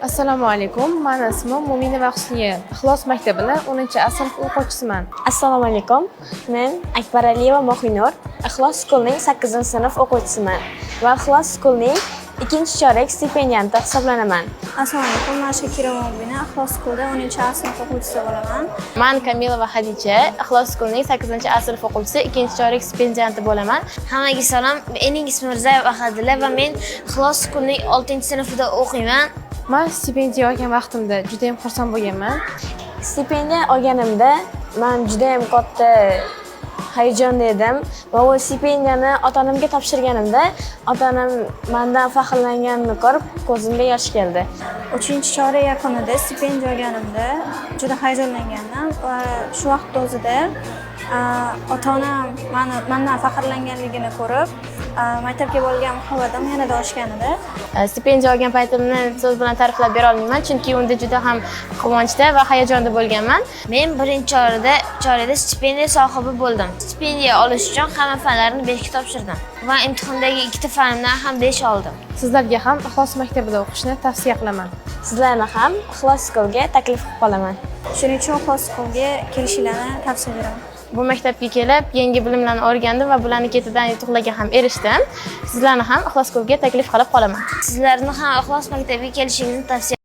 Assalomu alaykum. Mani ismim Mo'minova Husniya. Ixlos maktabini 10 A sinf o'quvchisiman. Assalomu alaykum. Men Akbaraliyeva Mohinur, Ixlos Schoolning 8-sinf o'quvchisiman va Ixlos Schoolning ikkinchi chorak stipendianti hisoblanaman. Assalomu alaykum, man Shakira Mubina, Ixlos Schoolda 10 A sinf o'quvchisi bo'laman. Man Kamilova Hadicha, Ixlos Schoolning 8 A sinf o'quvchisi, ikkinchi chorak stipendianti bo'laman. Hammaga salom. Mening ismim Mirzayev Ahadilla va men Ixlos Schoolning 6-sinfida o'qiyman. Man stipendiya olgan vaqtimda juda ham xursand bo'lganman. Stipendiya olganimda man juda ham katta hayajonda edim va u stipendiyani ota-onamga topshirganimda ota-onam mandan faxrlanganini ko'rib, ko'zimga yosh keldi. Uchinchi chorak yakunida stipendiya olganimda juda hayajonlangandim va shu vaqtda o'zida ota-onam mani mandan faxrlanganligini ko'rib, maktabga bo'lgan muhabbatim yanada oshgan edi. Stipendiya olgan paytimni so'z bilan ta'riflab bera olmayman, chunki unda juda ham quvonchda va hayajonda bo'lganman. Men birinchi chorakda stipendiya sohibi bo'ldim. Stipendiya olish uchun hamma fanlarni 5 ga topshirdim va imtihondagi ikkita fanimdan ham 5 oldim. Sizlarga ham Ixlos maktabida o'qishni tavsiya qilaman. Sizlarni ham Ixlos Schoolga taklif qilib qolaman. Shuning uchun Ixlos Schoolga kelishinglarni tavsiya beraman. Bu maktabga kelib, yangi bilimlarni o'rgandim va bularni ketidan yutuqlarga ham erishdim. Sizlarni ham Ixlos Schoolga taklif qilib qolaman. Sizlarni ham Ixlos maktabiga kelishingizni tavsiya